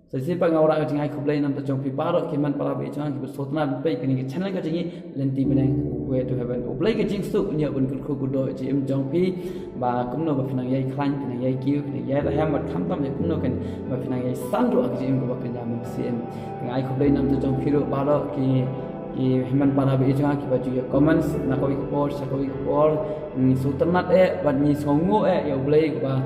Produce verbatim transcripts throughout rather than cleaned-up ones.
Sa shisien pat nga wanrah ka jingai khublei namar jong phi baroh ki hynmen para baieit jong nga kiba sngewtynnat ban peit kane ka channel ka jong ngi Lynti Bneng, Way to Heaven. U Blei ka jingsuk un ïoh ban kyrkhu kyrdoh ïa ka jingim jong phi, ba kumno ba phi nang ïai khlaiñ, phi nang ïai kiew, phi nang ïai rhem, bad khamtam ïa kumno kan ba phi nang ïai san ruh ha ka jingim kaba pynïaid mynsiem. Nga ai khublei namar jong phi ruh baroh ki, ki hynmen para baieit jong nga kiba ju ïa comments na kawei ka por sha kawei ka por. Ngi sngewtynnat eh bad ngi sngewnguh eh ïa U Blei kaba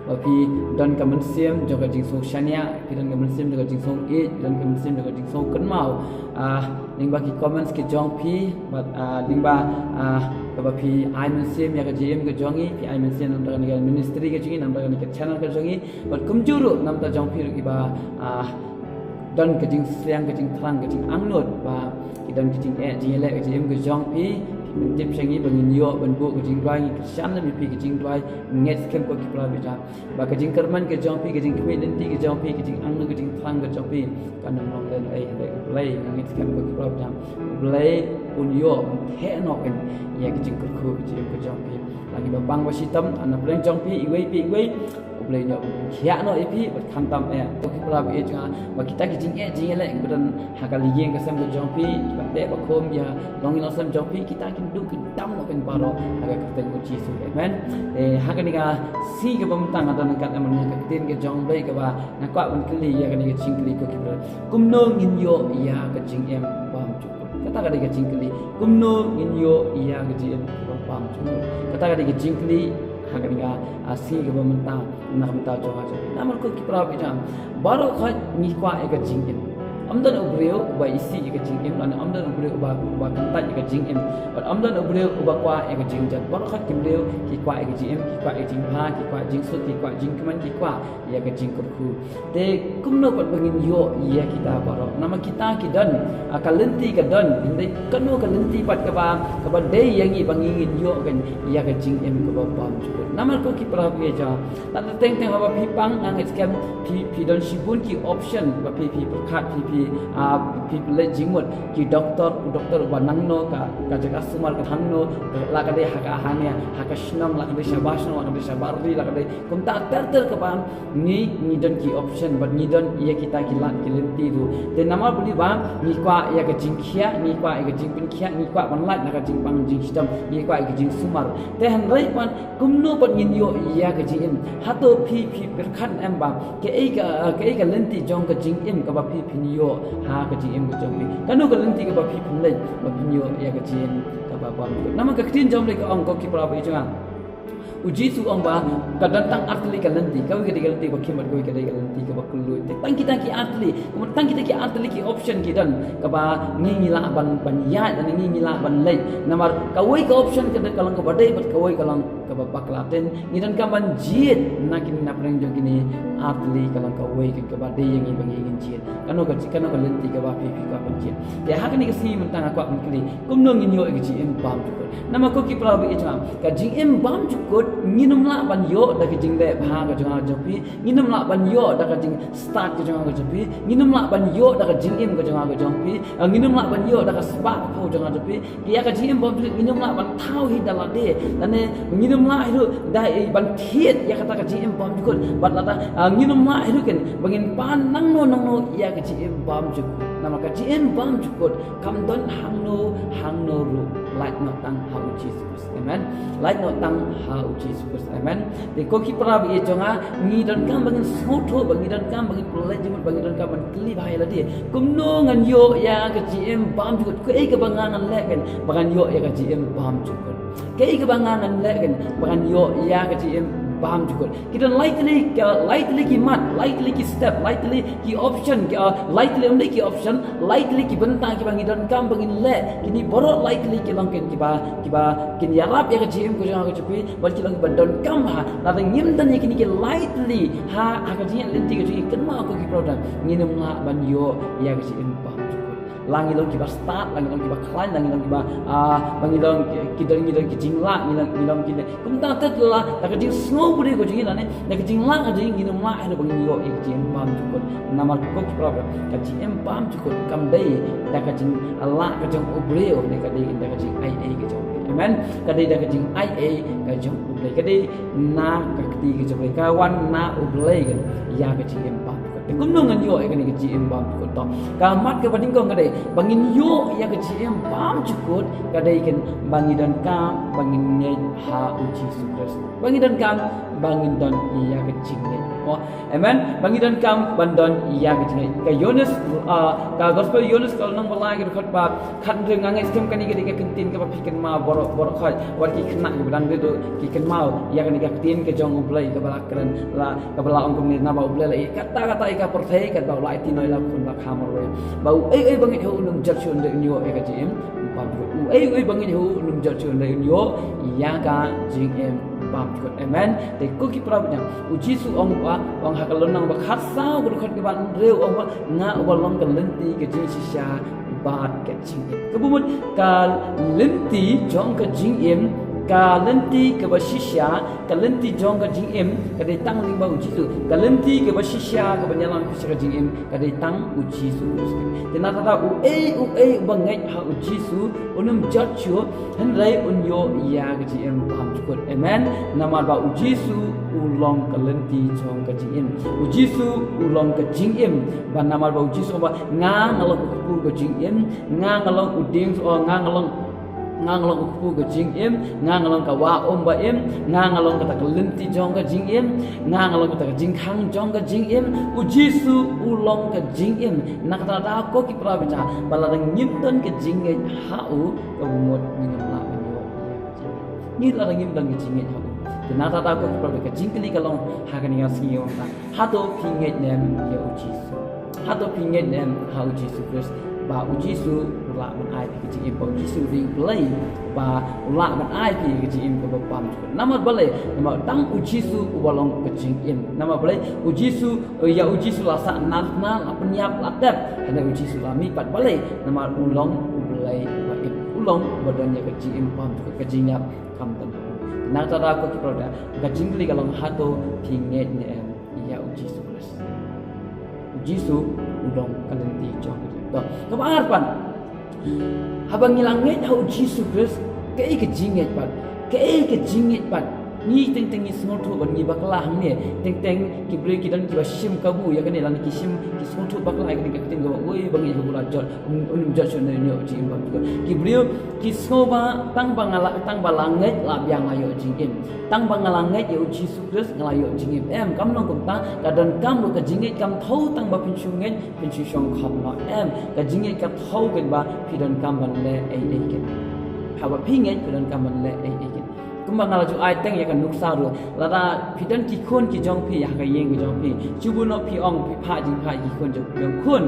ba phi don ka mynsiem jong ka jingsngewshaniah, phi don ka mynsiem jong ka jingsngewïeit, phi don ka mynsiem jong ka jingsngewkynmaw. Ah, lyngba ki comments ki jong phi, bad, ah, lyngba, ah, kaba phi ai mynsiem ïa ka jingim ka jong ngi, phi ai mynsiem namar kane ka ministry ka jong ngi, namar kane ka channel ka jong ngi, bad kumjuh ruh namar jong phi ruh kiba, ah, don ka jingsliang, ka jingthrang, ka jingangnud, ba ki don ka jingeh jingïaleh ka jingim ka jong phi, phi pyntip sha ngi ba ngin ïoh ban buh ka jingduwai, ngi kyrshan lem ïa phi ka jingduwai, ngeit skhem ko ki para baieit jong nga ba ka jingkyrmen ka jong phi, ka jingkhmih lynti ka jong phi, ka jingangnud, ka jingthrang ka jong phi kan ym long lehnohei, hynrei U Blei, nga ngeit skhem ko ki para baieit jong nga, U Blei un ïoh ban theh noh ïa ka jingkyrkhu ka jingim ka jong phi. La ngi ba pang ba shitom, na pdeng jong phi iwei pa iwei, U Blei un ïoh ban khiah noh ïa phi bad khamtam eh ko ki para baieit jong nga, ba kita ki jingeh jingïaleh kiba don ha ka lynti ka sem ka jong phi, kiba teh ba khum ïa longïing longsem jong phi, kita kin duh kin dam noh kin baroh ha ka kyrteng U Jisu. Amen. Eh, ha kane ka sngi kaba mynta nga don ryngkat eh man ka ktien ka jong U Blei kaba nga kwah ban kylli ïa kane ka jingkylli ko ki para. Kumno ngin ïoh ïa ka jingim bymjukut? Kata ka dei ka jingkylli. Kumno ngin ïoh ïa ka jingim bymjukut? Kata ka dei ka jingkylli ha kane ka, ah, sngi kaba mynta, na ka bynta jong nga jong phi. Namar ko ki para baieit jong nga, baroh khoit ngi kwah ïa ka jingim. Ym don u briew uba isih ïa ka jingim, lane ym don u briew uba, uba kyntait ïa ka jingim. Bad ym don u briew uba kwah ïa ka jingjot. Baroh khoit ki briew ki kwah ïa ka jingim, ki kwah ïa ka jingbha, ki kwah jingsuk, ki kwah jingkmen, ki kwah ïa ka jingkyrkhu. Te kumno pat ba ngin ïoh ïa kita baroh? Namar kita ki don, ah, ka lynti ka don, hynrei kano ka lynti pat kaba, kaba dei ïa ngi ba ngi ngin ïoh kan ïa ka jingim kaba bymjukut? Namar ko ki para baieit jong nga, lada teng teng haba phi pang, nga ngeit skhem phi, phi don shibun ki option ba phi, phi pyrkhat, phi, phi, ah, phi pynleit jingmut. Ki doktor, u doktor uba nangno, ka, ka jaka sumar ka hangno, la ka dei ha ka hangne, ha ka shnong, la ka dei shabar shnong, la ka dei shabar ri, la ka dei kumta ter ter kaba ngi, ngi don ki option bad ngi don ïa kita ki lad ki lynti ruh. Te namar balei ba ngi kwah ïa ka jingkhiah, ngi kwah ïa ka jingpynkhiah, ngi kwah ban lait na ka jingpang jingshitom, ngi kwah ïa ka jingsumar. Te hynrei pat kumno pat ngin ïoh ïa ka jingim? Hato phi, phi pyrkhat em ba kaei ka, kaei ka lynti jong ka jingim kaba phi phin ïoh ha ka jingim ka jong phi? Kano ka lynti kaba phi phin leit ba phin ïoh ïa ka jingim kaba bymjukut? Namar ka ktien jong U Blei ka ong ko ki para baieit jong nga, U Jisu u ong ba ka don tang artylli ka lynti, kawei ka dei ka lynti ba khim bad kawei ka dei ka lynti kaba kylluid. Te tang kita ki artylli, kumta tang kita ki artylli ki option ki don kaba ngi, ngi lah ban, ban ïaid, lane ngi, ngi lah ban leit. Namar kawei ka option ka dei, ka long kaba dei bad kawei ka long kaba bakla. Te ngi donkam ban jied na kine, na pdeng jong kine artylli, ka long kawei ka, kaba dei ïa ngi ba ngi ngin jied. Kano ka, kano ka lynti kaba phi, phi kwah ban jied? Te ha kane ka sngi mynta nga kwah ban kylli, kumno ngin ïoh ïa ka jingim bymjukut? Namar ko ki para baieit jong nga, ka jingim bymjukut ngin ym lah ban ïoh da ka jingleh bha ka jong nga jong phi, ngin ym lah ban ïoh da ka jingstad ka jong nga ka jong phi, ngin ym lah ban ïoh da ka jingim ka jong nga ka jong phi, ah, ngin ym lah ban ïoh da ka spah ka phew jong nga jong phi. Ïa ka jingim bymjukut ngin ym lah ban thaw hi da lade, lane ngin ym lah hi ruh da, eh, ban thied ïa kata ka jingim bymjukut. Bad lada, ah, ngin ym lah hi ruh ken ba ngin pan nangno nangno ïa ka jingim bymjukut. Namar ka jingim bymjukut kam don hangno hangno ruh, lait noh tang ha U Jisu Khrist. Amen. Lait noh tang ha U Jisu Khrist. Amen. Te ko ki para baieit jong nga, ngi donkam ba ngin sngewthuh, ba ngi donkam ba ngin pynleit jingmut, ba ngi donkam ban kylli bha ïa lade, kumno ngan ïoh ïa ka jingim bymjukut? Kaei kaba nga ngan leh ken ba ngan ïoh ïa ka jingim bymjukut? Kaei kaba nga ngan leh ken ba ngan ïoh ïa ka jingim bymjukut? Ki don lai tylli, ki, lai tylli ki mat, lai tylli ki step, lai tylli ki option, ki, ah, lai tylli, ym dei ki option, lai tylli ki bynta kiba ngi donkam ba ngin leh. Kine baroh lai tylli ki long ken kiba, kiba kin ïarap ïa ka jingim ka jong nga ka jong phi, bad ki long kiba donkam bha. Lada ngim don ïa kine ki lai tylli ha, ha ka jingïaid lynti ka jong ngi, kynmaw ko ki para, ngin ym lah ban ïoh ïa ka jingim bymjukut. La ngi long kiba stad, la ngi long kiba khlaiñ, la ngi long kiba, ah, ba ngi long ki, ki don, ngi don ki jinglah, ngi long, ngi long kine. Kumta te la, da ka jingsngew briew ka jong ngi lane da ka jinglah ka jong ngi, ngin ym lah hi ruh ba ngin ïoh ïa ka jingim bymjukut. Namar ko ki para, ka jingim bymjukut kam dei da ka jinglah ka jong u briew, ne ka dei da ka jingai ei ka jong u Blei. Amen. Ka dei da ka jingai ei ka jong u Blei. Ka dei na ka kti ka jong u Blei. Ka wan na u Blei ka ïa ka jingim bymjukut. Kumno ngan ïoh ïa kane ka jingim bymjukut? To, ka mat kaba nyngkong ka dei ba ngin ïoh ïa ka jingim bymjukut ka dei kane ba ngi donkam ba ngin ngeit ha u Jisu Khrist. Ba ngi donkam ba ngin don ïa ka jingngeit. Oh, amen. Ba ngi donkam ban don ïa ka jingngeit. Ka Ïoannis, ah, ka gospel Ïoannis ka lynnong ba lai ka dkhot ba khathynriew. Nga ngeit skhem kane ka dei ka ktien kaba phi kynmaw baroh baroh khoit. Wat ki khynnah kiba dang rit ruh ki kynmaw ïa kane ka ktien ka jong U Blei kaba la kren la, kaba la ong kumne, naba U Blei la ïa kata kata ïa ka pyrthei katba u la aiti noh ïa la u khun ba kha marwei. Ba uei uei ba ngeit ha u un ym jot shuh, hynrei un ïoh ïa ka jingim bymjukut. Uei uei ba ngeit ha u un ym jot shuh, hynrei un ïoh ïa ka jingim bymjukut. Amen. Te ko ki para bangeit, u Jisu ong ba, ong ha ka lynnong ba khatsaw ka dkhot kaba hynriew, ong ba, nga uba long ka lynti, ka jingshisha bad ka jingim. Kaba mut ka lynti jong ka jingim, ka lynti kaba shisha, ka lynti jong ka jingim ka dei tang lyngba u Jisu. Ka lynti kaba shisha kaba ïalam shisha ka jingim ka dei tang u Jisu Khrist. Te na kata uei uei uba ngeit ha u Jisu un ym jot shuh, hynrei un ïoh ïa ka jingim bymjukut. Amen. Namar ba u Jisu u long ka lynti jong ka jingim. U Jisu u long ka jingim. Ba namar ba u Jisu ba nga nga long u kpu ka jingim, nga nga long u dieng, oh, nga nga long, nga nga long u kpu ka jingim, nga nga long ka wah um ba im, nga nga long kata ka lynti jong ka jingim, nga nga long kata ka jingkhang jong ka jingim. U Jisu u long ka jingim. Na kata da ko ki para bangeit, ba lada ngim don ka jingngeit ha u, kaba mut ngin ym lah ban ïoh ïa ka jingngeit. Ngi lada ngim don ka jingngeit ha u. Te na kata da ko ki para bangeit, ka jingkylli ka long ha kane ka sngi ong ta, hato phi ngeit ne em ïa u Jisu? Hato phi ngeit ne em ha u Jisu Khrist ba u Jisu u lah ban ai phi ka jingim, ba u Jisu u dei U Blei ba u lah ban ai phi ka jingim kaba bymjukut? Namar balei? Namar tang u Jisu uba long ka jingim. Namar balei? U Jisu, ïa u Jisu la sah na, na la pynïap la tep. Hynrei u Jisu la mih pat. Balei? Namar u long U Blei uba im. U long uba don ïa ka jingim bymjukut, ka jingïap kam don. Na kata da ko ki para bangeit, ka jingkylli ka long, hato phi ngeit ne em ïa u Jisu Khrist? U Jisu u long ka lynti jong ka jingim. To, kaba ar pat, haba ngi la ngeit ha u Jisu Khrist, kaei ka jingngeit pat? Kaei ka jingngeit pat? Ngi teng teng ngi sngewthuh bad ngi bakla hangne. Teng teng ki briew ki don kiba shim kabu ïa kane, lane ki shim, ki sngewthuh bakla ïa kane ka ktien kaba uei ba ngeit ha u la jot, un ym jot shuh, un ïoh jingim bymjukut. Ki briew ki sngew ba tang ba nga la, tang ba la ngeit la biang la ïoh jingim. Tang ba nga la ngeit ïa u Jisu Khrist nga la ïoh jingim. Em, kam long kumta. Ka donkam ruh, ka jingngeit kam thew tang ba phin shu ngeit phin shu shongkhop noh. Em, ka jingngeit ka thew katba phi donkam ban leh ei ei kin. Haba phi ngeit phi donkam ban leh ei ei kin. Kumba nga la ju ai teng ïa ka nuksa ruh, lada phi don ki khun ki jong phi ha ka ïing ka jong phi, shu bun noh phi ong, phi phah jingphah ïa ki khun jong phi, ong, khun,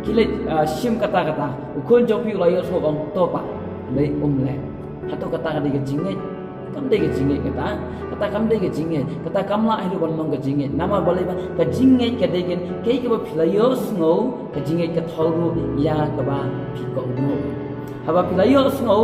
khie leit, ah, shim kata kata. U khun jong phi u la ïohsngew, ong, to pa. Hynrei um leh. Hato kata ka dei ka jingngeit? Kam dei ka jingngeit kata. Kata kam dei ka jingngeit. Kata kam lah hi ruh ban long ka jingngeit. Namar balei? Ba ka jingngeit ka dei ken kaei kaba phi la ïohsngew, ka jingngeit ka thew ruh ïa kaba phi kohnguh. Haba phi la ïohsngew,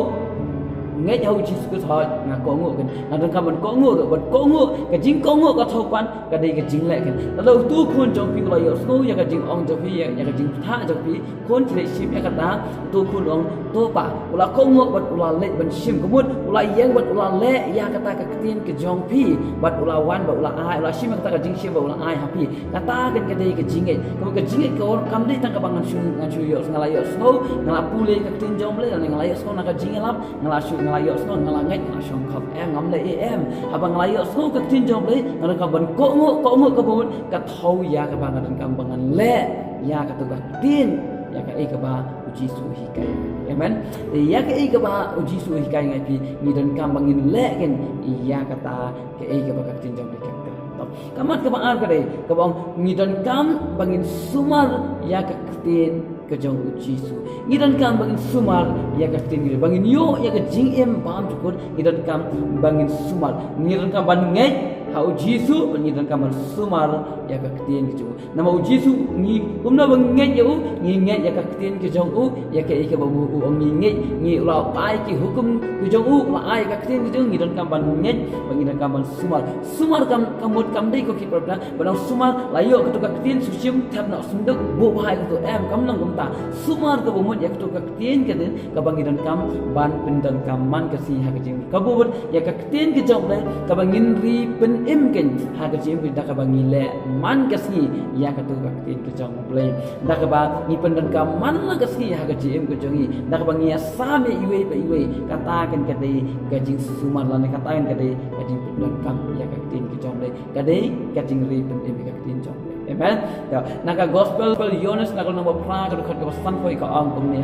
ngeit ha u Jisu Khrist, hooid, nga kohnguh ken. Nga donkam ban kohnguh ruh, ban kohnguh, ka jingkohnguh ka thew pat, ka dei ka jingleh ken. Lada utu u khun jong phi u la ïohsngew ïa ka jingong jong phi, ïa, ïa ka jingphah jong phi, khun, khie leit shim ïa kata, utu u khun u ong, to pa. U la kohnguh bad u la leit ban shim, ka mut u la ïeng bad u la leh ïa kata ka ktien ka jong phi, bad u la wan bad u la ai, u la shim ïa kata ka jingshim bad u la ai ha phi. Kata ken ka dei ka jingngeit. Ka mut ka jingngeit ka wan, kam dei tang kaba ngan shu, ngan shu ïoh, nga la ïohsngew, nga la pule ka ktien jong U Blei, lane nga la ïohsngew na ka jingïalap, nga la shu, nga la ïohsngew, nga la ngeit, nga la shongkhop. Em, ngam leh ei ei. Em, haba nga la ïohsngew ka ktien jong U Blei, nga donkam ban kohnguh, kohnguh, ka mut ka thew ïa kaba nga donkam ba ngan leh ïa katu ka ktien, ïa kaei kaba u Jisu u hikai. Amen. Te ïa kaei kaba u Jisu u hikai ïa ngi, ngi donkam ba ngin leh ken ïa kata, kaei kaba ka ktien jong U Blei ka ong. Ka mat kaba ar ka dei kaba ong, ngi donkam ba ngin sumar ïa ka ktien ka jong u Jisu. Ngi donkam ba ngin sumar ïa ka ktien, ba ngin ïoh ïa ka jingim bymjukut, ngi donkam ba ngin sumar. Ngi donkam ban ngeit ha u Jisu, ngi donkam ban sumar ïa ka ktien ka jong u. Namar u Jisu, ngi, kumno ba ngi ngeit ïa u? Ngi ngeit ïa ka ktien ka jong u, ïa kaei kaba u, u ong ngi ngeit, ngi, u la ai ki hukum ka jong u, u la ai ka ktien ka jong u, ngi donkam ban ngeit, ba ngi donkam ban sumar. Sumar kam, ka mut kam dei, ko ki para bangeit, ba dang sumar, la ïoh katu ka ktien, shu shim, thep noh synduk, buh bha ïa katu, em, kam long kumta. Sumar kaba mut ïa katu ka ktien ka dei kaba ngi donkam ban pyndonkam man ka sngi ha ka jing. Kaba mut ïa ka ktien ka jong U Blei kaba ngin ri pyn im kein ha ka jingim ka jong ngi da kaba ngi leh man ka sngi ïa katu ka ktien ka jong U Blei. Da kaba ngi pyndonkam man la ka sngi ha ka jingim ka jong ngi da kaba ngi ïasam ïa iwei pa iwei. Kata kein ka dei ka jingsumar lane kata kein ka dei ka jingpyndonkam ïa ka ktien ka jong U Blei. Ka dei ka jingri pynim ïa ka ktien jong U Blei. Amen. Ïa, na ka gospel Ïoannis na ka lynnong ba phra ka dkhot kaba sanphew ka ong kumne.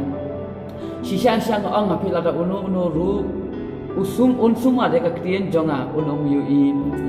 Shisha shisha nga ong ha phi, lada uno uno ruh u sum, un sumar ïa ka ktien jong nga, un ym ïohi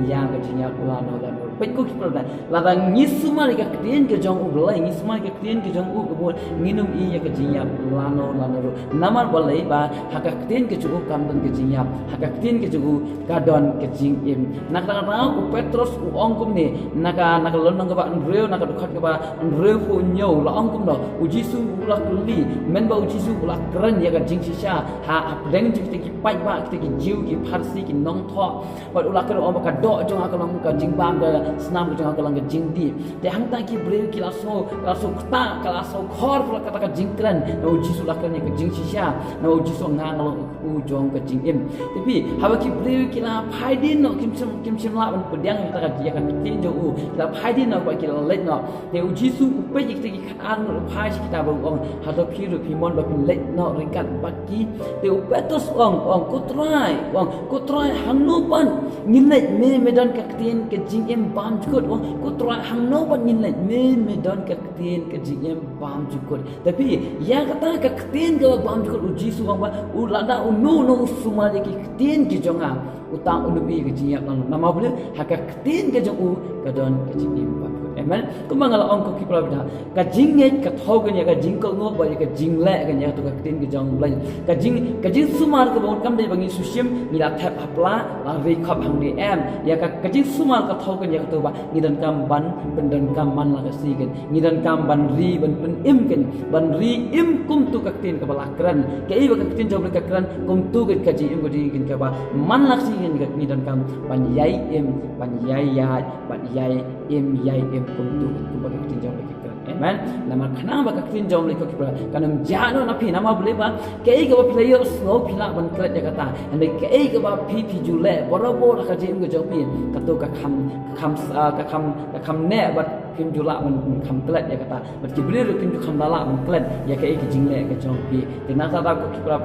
ïa ka jingïap lano lano. Peit ko ki para, lada ngi sumar ïa ka ktien ka jong U Blei, ngi sumar ïa ka ktien ka jong u, ka mut ngin ym i ïa ka jingïap lano lano ruh. Namar balei? Ba ha ka ktien ka jong u kam don ka jingïap, ha ka ktien ka jong u ka don ka jingim. Na kata kata u Petros u ong kumne, na ka, na ka lynnong kaba hynriew, na ka dkhot kaba hynriewphew hynñiew, la ong kumno? U Jisu u la kylli, mynba u Jisu u la kren ïa ka jingshisha ha, ha pdeng jong kita ki paidbah, kita ki Jiw, ki Pharisi, ki nongthoh. Bad u la kren, u ong ba ka doh jong nga ka long ka jingbam, ka snam ka jong nga ka long ka jingdih. Te hangta ki briew ki la sngew, ka la sngew ktah, ka la sngew khor, ka la, kata ka jingkren. Na u Jisu la kren ïa ka jingshisha, na u Jisu nga nga long u jong ka jingim. Te phi, haba ki briew ki la phai dien noh, kim shym, kim shym lah ban pdiang ïa kata ka, ïa ka ktien jong u. Ki la phai dien noh bad ki la leit noh. Te u Jisu u peit ïa kita ki khatar ngut, u phai sha kita bad u ong, hato phi ruh phi mon ba phin leit noh ryngkat bad ki? Te u Petros u ong, u ong, ko Trai, u ong, ko Trai, hangno pat ngin leit, me, me don ka ktien ka jingim bymjukut. U ong, ko Trai, hangno pat ngin leit, me, me don ka ktien ka jingim bymjukut. Te phi, ïa kata ka ktien kaba bymjukut, u Jisu u ong ba, u, lada uno uno u sumar ïa ki ktien ki jong nga, uta un ym i ïa ka jingïap lano. Namar balei? Ha ka ktien ka jong u ka don ka jingim bymjukut. Amen. Kumba nga la ong ko ki para, ka jingngeit ka thew kein ïa ka jingkohnguh bad ïa ka jingleh kein ïa katu ka ktien ka jong U Blei. Ka jing, ka jingsumar kaba mut kam dei ba ngi shu shim, ngi la thep ha pla, la ri khop hangne, em. Ïa ka, ka jingsumar ka thew kein ïa katu ba ngi donkam ban pyndonkam man la ka sngi kein. Ngi donkam ban ri, ban pynim kein, ban ri im kumtu ka ktien kaba la kren. Kaei ba ka ktien jong U Blei ka kren, kumtu kein ka jingim ka jong ngi kein kaba man la ka sngi kein, ngi donkam ban ïai im, ban ïai ïaid, ban ïai im, ïai im kumtu kein kumba ka ktien jong U Blei ka kren. Amen. Namar khnang ba ka ktien jong U Blei ko ki para kan ym jah noh na phi, namar balei? Ba kaei kaba phi la ïohsngew phi lah ban klet ïa kata. Hynrei kaei kaba phi, phi ju leh barabor ha ka jingim ka jong phi, kato ka kham, ka kham, ah, ka kham, ka kham neh bad phim ju lah ban, ban kham klet ïa kata. Bad ki briew ruh kim ju kham lah ban klet ïa kaei ka jingleh ka jong phi. Te na kata ko ki para,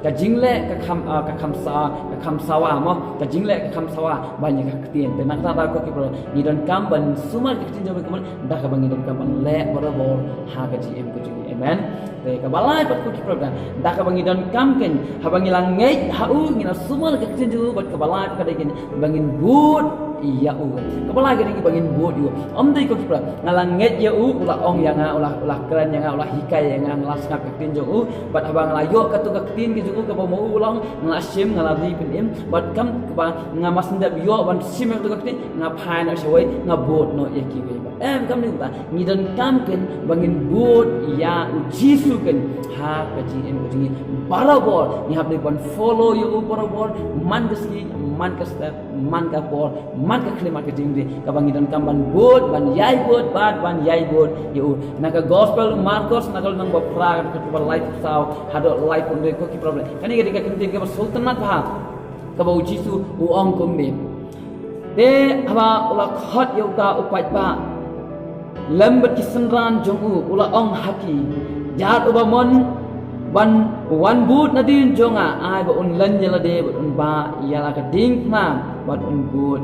ka jingleh ka kham, ah, ka kham sa, ka kham sawa mo, ka jingleh ka kham sawa ban ïa ka ktien. Te na kata ko ki para, ngi donkam ban sumar ka ktien jong U Blei ka mut da kaba ngi donkam ban leh barabor ha ka jingim ka jong ngi. Amen. Te kaba lai pat ko ki para, da kaba ngi donkam kein, haba ngi la ngeit ha u, ngi la sumar ka ktien jong u, bad kaba lai pat ka dei kein ba ngin bud ïa u. Kaba lai ka dei ba ngin bud ïa u. Ym dei ko ki para, nga la ngeit ïa u, u la ong ïa nga, u la, u la kren ïa nga, u la hikai ïa nga, nga la sngap ka ktien jong u. Bad haba nga la ïoh katu ka ktien ka jong u kaba ma u u la ong, nga la shim, nga la ri pynim. Bad kam kaba nga mas ndep ïoh ban shim ïa katu ka ktien, nga phai noh shawei, nga bud noh ïa kiwei. Em, kam dei kumta. Ngi donkam kein ba ngin bud ïa u Jisu kein ha ka jingim ka jong ngi barabor. Ngi hap dei ban follow ïa u barabor, man ka sngi, man ka step, man ka por, man ka khyllipmat ka jingim, kaba ngi donkam ban bud, ban ïai bud bad ban ïai bud ïa u. Na ka gospel Markos na ka lynnong ba phra ka dkhot kaba laiphew saw haduh laiphew hynriew ko ki para, kane ka dei ka ktien kaba sngewtynnat bha kaba u Jisu u ong kumne. Te haba u la khot ïa uta u paidbah lem bad ki synran jong u, u la ong ha ki, jar uba mon ban wan bud nadien jong nga, ai ba un len ïa lade bad un bah ïa la ka diengphna bad un bud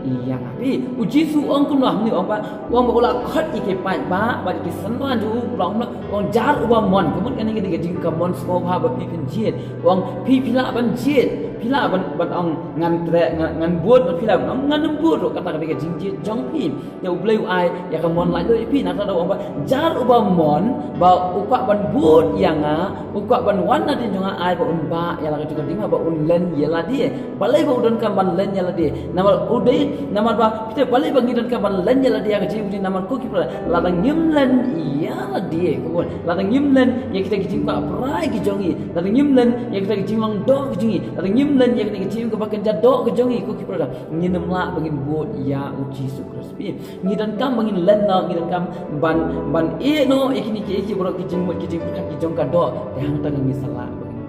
ïa nga. Phi, u Jisu u ong kumno, hynrei u ong ba, u ong ba u la khot ïa ki paidbah bad ki synran jong u, u la ong kumno, u ong jar uba mon. Ka mut kane ka dei ka jingkyrmen sngewbha ba phi phin jied. U ong phi, phi lah ban jied, phi lah ban, ban ong ngan treh, ngan, ngan bud, bad phi lah ban ong ngan ym bud ruh, kata ka dei ka jingjied jong phi. Te U Blei u ai ïa ka mon laitluid ïa phi. Na kata u ong ba jar uba mon ba u kwah ban bud ïa nga, u kwah ban wan nadien jong nga, ai ba un bah ïa la ka jong ka diengphna ba un len ïa lade. Balei ba u donkam ban len ïa lade? Namar u dei, namar ba, phi tip balei ba ngi donkam ban len ïa lade ha ka jingim, namar ko ki para, lada ngim len ïa lade, ka mut, lada ngim len ïa kita ki jingkwah brai ki jong ngi, lada ngim len ïa kita ki jinglong doh ki jong ngi, lada ngim len ïa kita ki jingim kaba kynja doh ki jong ngi, ko ki para, ngin ym lah ba ngin bud ïa u Jisu Khrist. Phi, ngi donkam ba ngin len noh, ngi donkam ban, ban ïeh noh ïa kine kiei kiei baroh ki jingmut ki jingpyrkhat ki jong ka doh. Te hangta ngi sa lah ba ngin.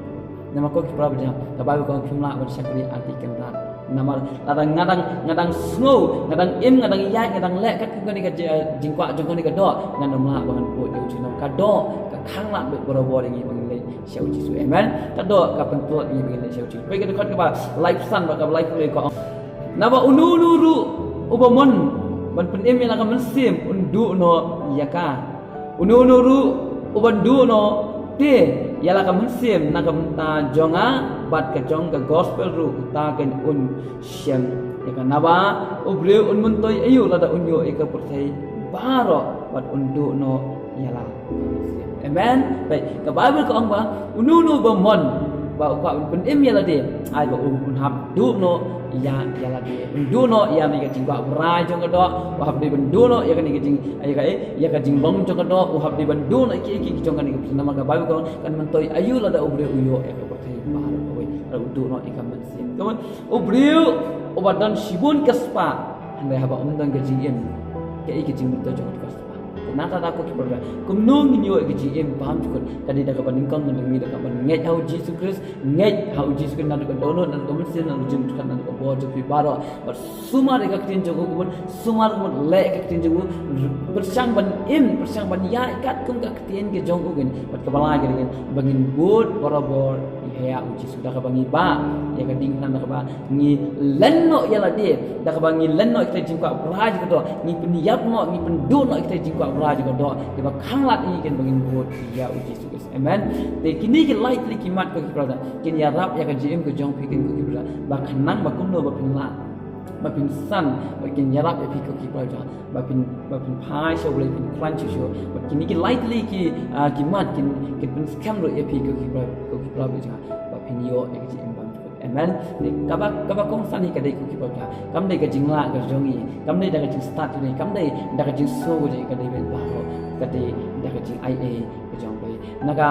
Namar ko ki para bangeit, ka Baibl ka ong phim lah ban shakri anti Kynrad. Namar lada nga dang, nga dang sngew, nga dang im, nga dang ïaid, nga dang leh katkum kane ka ji-, jingkwah jong kane ka doh, ngan ym lah ba ngan bud ïa u Jisu. Namar ka doh ka khanglad beit barabor ïa ngi ba ngin leit sha u Jisu. Amen. Ka doh ka pyntlot ïa ngi ba ngin leit sha u Jisu. Peit ka dkhot kaba laiphew san bad kaba laiphew wei ka ong, naba uno uno ruh uba mon ban pynim ïa la ka mynsiem un duh noh ïa ka. Uno uno ruh uban duh noh te ïa la ka mynsiem na ka bynta jong nga bad ka jong ka gospel ruh, uta kein un shem ïa ka. Naba u briew un myntoi aïu lada un ïoh ïa ka pyrthei baroh bad un duh noh ïa la ka mynsiem. Amen. Peit, ka Baibl ka ong ba uno uno ba mon ba u kwah ban pynim ïa lade, ai ba un, un hap duh noh ïa, ïa lade. Un duh noh ïa kane ka jingkwah brai jong ka doh, u hap dei ban duh noh ïa kane ka jing, ïa ka, ïa ka jinglong jong ka doh, u hap dei ban duh noh ïa ki, ïa ki jong kane ka pyrthei. Namar ka Baibl ka ong, kan myntoi aïu lada u briew u ïoh ïa ka pyrthei baroh kawei, lada u duh noh ïa ka mynsiem. Kumno u briew uba don shibun ka spah, hynrei haba um don ka jingim, kaei ka jingmyntoi jong ka spah? Nangta da ko ki paralok, kumno ngin ïoh ïa ka jingim bymjukut? Ka dei da kaba nyngkong, ngi da kaba ngeit ha u Jisu Khrist, ngeit ha u Jisu Khrist naduh ka dohnud, naduh ka mynsiem, naduh ka jingmut, naduh ka bor jong phi baroh. Bad sumar ïa ka ktien jong u, kumno sumar, kumno leh ïa ka ktien jong u, pyrshang ban im, pyrshang ban ïaid katkum ka ktien ka jong u kein. Bad kaba lai ka dei kein ba ngin bud barabor ïa u Jisu da kaba ngi bah ïa ka diengphna, da kaba ngi len noh ïa lade, da kaba ngi len noh ïa kita ki jingkwah brai jong ka doh, ngi pynïap noh, ngi pynduh noh ïa kita ki jingkwah brai jong ka doh, kaba khanglad ïa ngi kein ba ngin bud ïa u Jisu Khrist. Amen. Te kine ki lai tylli ki mat ko ki paralok, kin ïarap ïa ka jingim ka jong phi kein ko ki paralok, ba khnang ba kumno ba phin lah, ba phin san, ba kin ïarap ïa phi ko ki paralok, ba phin, ba phin phai sha U Blei, phin khlaiñ shuh shuh. Bad kine ki lai tylli ki, ah, ki mat kin, kin pynskhem ruh ïa phi ko ki paralok, ko ki paralok, ba phin ïoh ïa ka jingim bymjukut. Amen. Te kaba, kaba kongsan hi ka dei ko ki paralok, kam dei ka jinglah ka jong ngi, kam dei da ka jingstad jong ngi, kam dei da ka jingsngew jong ngi, ka dei beit baroh ka dei da ka jingai ei ka jong U Blei. Na ka,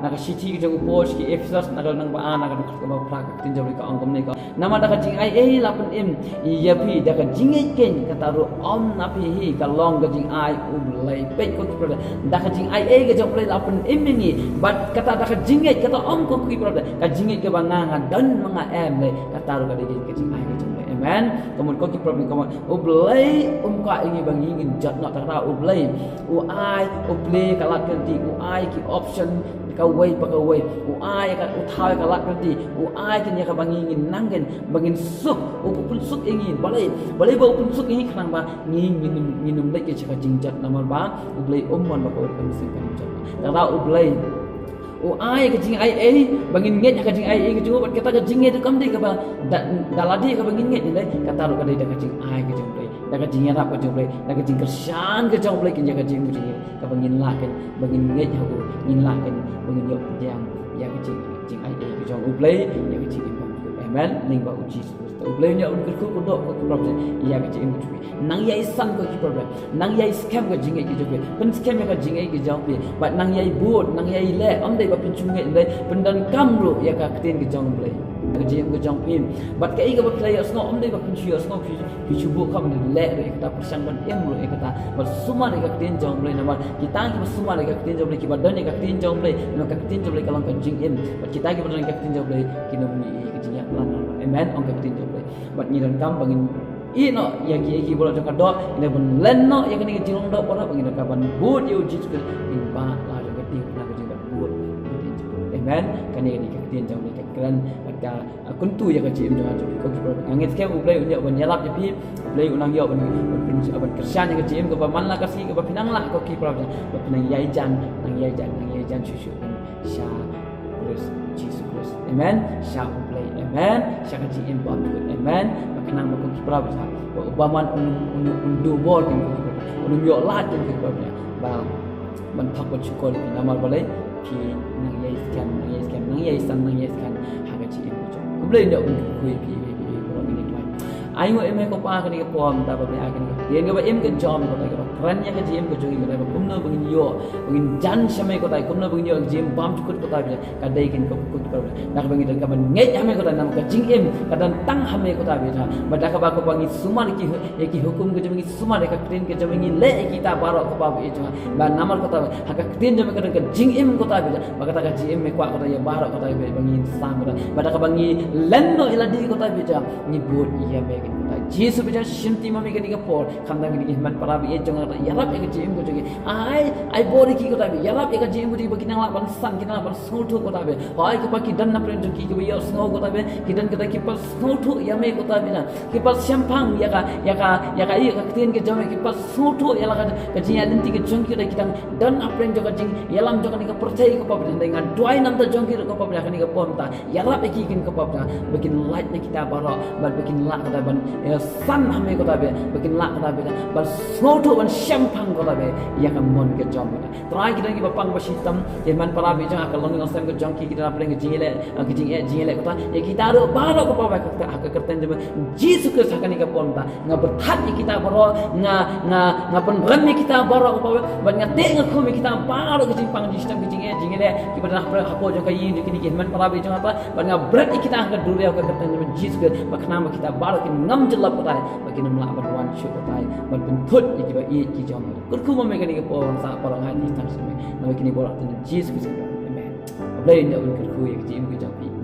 na ka shithi ka jong u Paul sha ki Ephesus, na ka lynnong ba ar, na ka dkhot kaba phra, ka ktien jong U Blei ka ong kumne, ka ong, namar da ka jingai ei la pynim ïa phi, da ka jingngeit kein kata ruh ym na phi hi, ka long ka jingai U Blei. Peit ko ki paralok, da ka jingai ei ka jong U Blei la pynim ïa ngi, bad kata da ka jingngeit, kata ym ko ki paralok, ka jingngeit kaba nga, nga don ma nga em lei, kata ruh ka dei ka jingai ka jong U Blei. Amen. Kumno ko ki paralok, kumno U Blei um kwah ïa ngi ba ngi ngin jot noh, tang ba U Blei u ai, U Blei ka lad ka lynti, u ai ki option kawei pa kawei, u ai ka, u thaw ïa ka lad ka lynti, u ai kein ïa kaba ngi ngin nang kein, ba ngin suk, u pynsuk ïa ngi, balei, balei ba u pynsuk ïa ngi? Khnang ba ngi, ngin ym, ngin ym leit sha ka jingjot, namar ba U Blei um mon ba kawei ka mynsiem kan jot. Tang ba U Blei u ai ka jingai ei ba ngin ngeit ha ka jingai ei ka jong u, bad kata ka jingngeit kam dei kaba da, da lade kaba ngin ngeit, hynrei kata ruh ka dei da ka jingai ka jong U Blei, da ka jingïarap ka jong U Blei, da ka jingkyrshan ka jong U Blei, kein ïa ka jingim ka jong ngi, kaba ngin lah kein ba ngin ngeit ha u, ngin lah kein ba ngin ïoh pdiang ïa ka jing, jingai ei ka jong U Blei ïa ka jingim bymjukut. Amen. Lyngba u Jisu Khrist. U Blei un ïa, un kyrkhu kyrdoh ko ki paralok ïa ka jingim ka jong phi. Nang ïai san ko ki paralok, nang ïai skhem ka jingngeit ka jong phi, pynskhem ïa ka jingngeit ka jong phi, bad nang ïai bud, nang ïai leh, ym dei ba phin shu ngeit, ym dei, pyndonkam ruh ïa ka ktien ka jong U Blei ha ka jingim ka jong phi. Bad kaei kaba phi la ïohsngew, ym dei ba phin shu ïohsngew, phi, phi shu buh kham, leh ruh ïa kata, pyrshang ban im ruh ïa kata, bad sumar ïa ka ktien jong U Blei, namar kita kiba sumar ïa ka ktien jong U Blei, kiba don ïa ka ktien jong U Blei, namar ka ktien jong U Blei ka long ka jingim, bad kita kiba don ïa ka ktien jong U Blei kin ym mih ïa ka jingïap. Amen. Ong ka ktien jong U Blei. Bad ngi donkam ba ngin ïeh noh ïa ki, ïa ki baroh jong ka doh, ngin ïa ban len noh ïa kane ka jinglong doh baroh, ba ngin donkam ban bud ïa u Jisu Khrist, ngin bah la jong ka diengphna ka jong, ban bud ïa u Jisu Khrist. Amen. Kane ka dei ka ktien jong U Blei, ka kren bad ka, ah, kyntu ïa ka jingim jong nga jong phi ko ki paralok. Nga ngeit skhem U Blei un ïoh ban ïarap ïa phi, U Blei un nang ïoh ban, ban, ban, ban kyrshan ïa ka jingim kaba man la ka sngi, kaba phi nang lah ko ki paralok, ba phi nang ïai jan, nang ïai jan, nang ïai jan shuh shuh sha Khrist, Jisu Khrist. Amen. Sha U Blei. Amen. Sha ka jingim bymjukut. Amen. Ba khnang ba ko ki paralok, ba uba man un, un, un duh bor kein ko ki paralok, un ym ïoh lad kein ko ki paralok, ba ban thok ban shukor ïa phi, namar balei? Phi nang ïai skhem, nang ïai skhem, nang ïai san, nang ïai skhem ha ka jingim ka jong U Blei. Ïa u kyrkhu ïa phi, ïa phi, ïa phi, ïa phi. Ai nguh ïa me ko Pa kane ka por mynta ba me ai kane ka Ïa kaba im ka jong ko tai, kaba kren ïa ka jingim ka jong ngi ko tai, ba kumno ba ngin ïoh, ba ngin jan sha me ko tai, kumno ba ngin ïoh ka jingim bymjukut ko tai, ba ka dei kin ka kut ko tai. Na kaba ngi don kaba ngeit ha me ko tai, namar ka jingim ka don tang ha me ko tai, ba da kaba ko ba ngi sumar ïa ki hu-, ïa ki hukum ka jong me, ngi sumar ïa ka ktien ka jong me, ngi leh ïa kita baroh ko ba ïa jong. Ba namar ko tai, ha ka ktien jong me ka don ka jingim ko tai, ba kata ka jingim me kwah ko tai ïa baroh ko tai, ba ngi sah ko tai. Ba da kaba ngi len noh ïa lade ko tai, ba ngi bud ïa me ko tai. Jisu ba shim ti ma me kane ka por. Khamtam kine ki hynmen para ba ïeit jong nga, ïarap ïa ka jingim ka jong ki. Ai, ai bor ïa ki ko tai, ïarap ïa ka jingim ka jong ki ba kin nang lah ban san, kin nang lah ban sngewthuh ko tai. Ai, kiba ki don na pdeng jong ki, kiba ïohsngew ko tai, ki don ko tai, ki pat sngewthuh ïa me ko tai na. Ki pat shemphang ïa ka, ïa ka, ïa ka, ïa ka ktien ka jong me, ki pat sngewthuh ïa la ka, ka jingïaid lynti ka jong ki ko tai, ki dang don na pdeng jong ka jingïalam jong kane ka pyrthei ko Baba, hynrei nga duwai namar jong ki ko Baba, kane ka por mynta. Ïarap ïa ki kin ko Baba, ba kin lait na kita baroh, ba, ba kin lah ko tai ban, eh, san ha me ko tai, ba kin lah ko tai, ban sngewthuh, ban shemphang ko tai ïa ka mon ka jong ko tai. Trai, ki don kiba pang ba shitom, ki hynmen para ba ïeit jong nga, ha ka longïing longsem ka jong ki, ki don na pdeng ka jingïaleh, eh, ka jingeh, jingïaleh ko tai. Ïa kita ruh baroh ko Baba, ha ka kyrteng jong me Jisu Khrist, ha kane ka por mynta. Nga pyrthat ïa kita baroh, nga, nga, nga pynrem ïa kita baroh ko Baba, bad nga teh nga khum ïa kita baroh ka jingpang jingshitom, ka jingeh, jingeh, kiba don hapoh, hapoh jong ka ïing jong kine ki hynmen para ba ïeit jong nga, bad nga bret ïa kita ha ka duriaw ha ka kyrteng jong Jisu Khrist, ba khnang ba kita baroh kin ngam jyllop ko tai, ba kin ym lah ban wan shuh ko tai ban pynthut ïa kiba ïeit ki jong me. Kyrkhu ma me kane ka por, sa baroh nga ïeit tang sha me. Namar kine baroh ha ka kyrteng jong Jisu Khrist. Amen. Khublei ïa u Blei, kyrkhu ïa ka jingim ka jong phi.